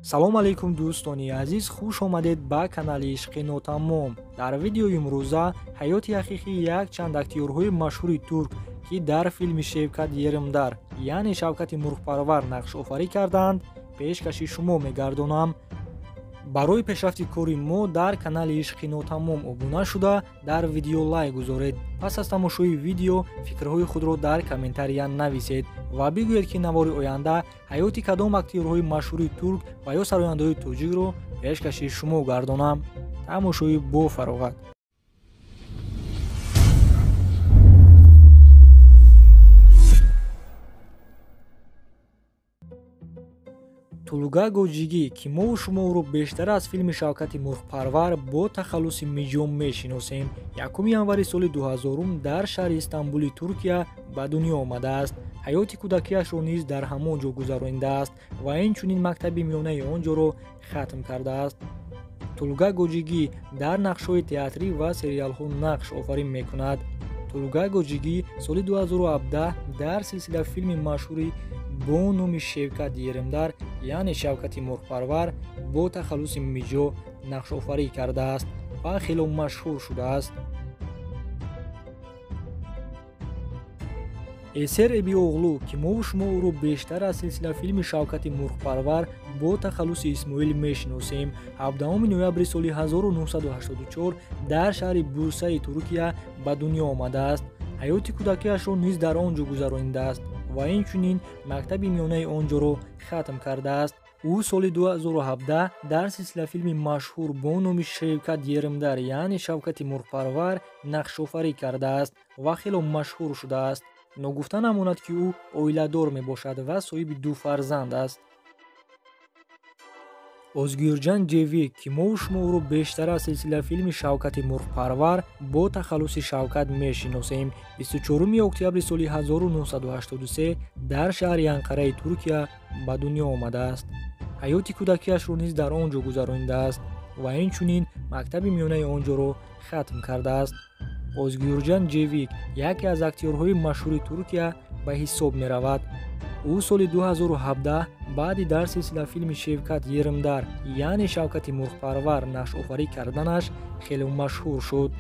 Салом алейкум дӯстони азиз, хуш омадед ба канали Ишқи Нотамом. Дар видеои имрӯза ҳаёти ҳақиқии якчанд актёрҳои машҳури турк, ки дар филми Шевкат Еримдар, яъне Шавкати мурғпарвар нақшофарӣ карданд, пешкаши шумо мегардонам. Барои пешрафти кори мо дар канали Ишқи Нотамом обуна шуда, дар видео лайк гузоред. Пас аз тамошои видео фикрҳои худро дар комментария нависед ва бигӯед, ки навори оянда ҳаёти кадом актёрҳои машҳури турк ва ё сарояндаҳои тоҷикро пешкаши шумо гардонам. Тамошои бофароғат. Тулга Гоҷигӣ, ки мову шумо ӯро бештар аз филми Шавкати мурғпарвар бо тахаллуси Миҷо мешиносем, 1 январи соли 2000 дар шаҳри Истанбули Туркия ба дунё омадааст. Ҳаёти кӯдакиашро низ дар ҳамон ҷо гузаронидааст ва инчунин мактаби миёнаи он ҷоро хатм кардааст. Тулга Гоҷигӣ дар нақшҳои театрӣ ва сериалҳо нақш офарин мекунад. Тулга Гоҷигӣ соли 2017 дар силсила филми машҳури бо номи Шевкат Еримдар, яъне Шавкати мурғпарвар, бо тахаллуси Миҷо нақшофарӣ кардааст ва хело машҳур шудааст. Эсер Эбиоғлу, ки мову шумо ӯро бештар аз силсила филми Шавкати мурғпарвар бо тахаллуси Исмоил мешиносем, 17 ноябри соли 1984 дар шаҳри Бурсаи Туркия ба дунё омадааст. Ҳаёти кӯдакиашро низ дар он ҷо гузаронидааст ва инчунин мактаби миёнаи он ҷоро хатм кардааст. Ӯ соли 2017 дар силсила филми машҳур бо номи Шевкат Еримдар, яъне Шавкати мурғпарвар, нақшофарӣ кардааст ва хело машҳур шудааст. Ногуфта намонад, ки ӯ оиладор мебошад ва соҳиби 2 фарзанд аст. Озгюрҷан Ҷевик, ки мову шумо ӯро бештар аз силсила филми Шавкати мурғпарвар бо тахаллуси Шавкат мешиносем, 24 октябри соли 1983 дар шаҳри Анқараи Туркия ба дунё омадааст. Ҳаёти кӯдакиашро низ дар он ҷо гузаронидааст ва инчунин мактаби миёнаи он ҷоро хатм кардааст. Озгюрҷан Ҷевик яке аз актёрҳои машҳури Туркия ба ҳисоб меравад. Ӯ соли 2017 баъди дар силсила филми Шевкат Еримдар, яъне Шавкати мурғпарвар, нақшофарӣ карданаш хеле машҳур шуд.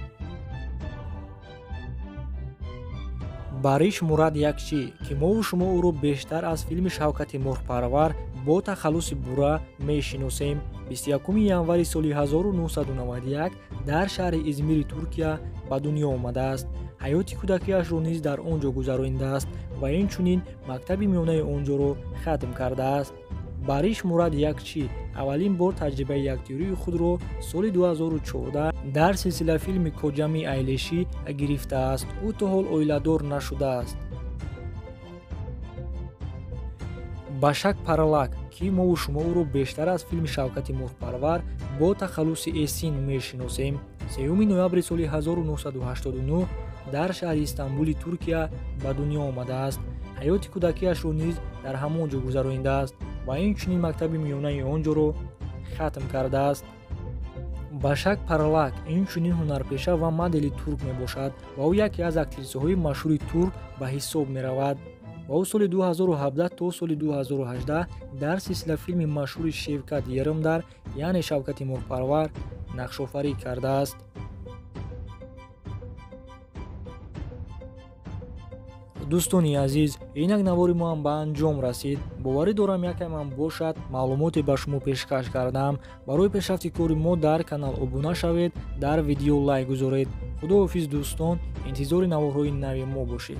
Бариш Мурад Якчи, ки мову шумо ӯро бештар аз филми Шавкати мурғпарвар бо тахаллуси Бура мешиносем, 21 январи соли 1991 дар шаҳри Измири Туркия ба дунё омадааст. Ҳаёти кӯдакиашро низ дар он ҷо гузаронидааст ва инчунин мактаби миёнаи он ҷоро хатм кардааст. Бариш Мурад Якчи аввалин бор таҷрибаи актёрии худро соли 2014 дар силсила филми Коҷами Айлешӣ гирифтааст. Ӯ то ҳол оиладор нашудааст. Башак Парлак, ки мову шумо ӯро бештар аз филми Шавкати мурғпарвар бо тахаллуси Эсин мешиносем, 3 ноябри соли 1989 дар шаҳри Истанбули Туркия ба дунё омадааст. Ҳаёти кӯдакиашро низ дар ҳамон ҷо гузаронидааст ва инчунин мактаби миёнаи он ҷоро хатм кардааст. Башак Парлак инчунин ҳунарпеша ва модели турк мебошад ва ӯ яке аз актрисаҳои машҳури турк ба ҳисоб меравад. Ва ӯ соли 2017 то соли 2018 дар силсила филми машҳури Шевкат Еримдар, яъне Шавкати мурғпарвар, нақшофарӣ кардааст. Дӯстони азиз, инак навори мо ҳам ба анҷом расид. Боварӣ дорам, якамам бошад маълумоте ба шумо пешкаш кардам. Барои пешрафти кори мо дар канал обуна шавед, дар видео лайк гузоред. Худоҳофиз дӯстон, интизори наворҳои нави мо бошед.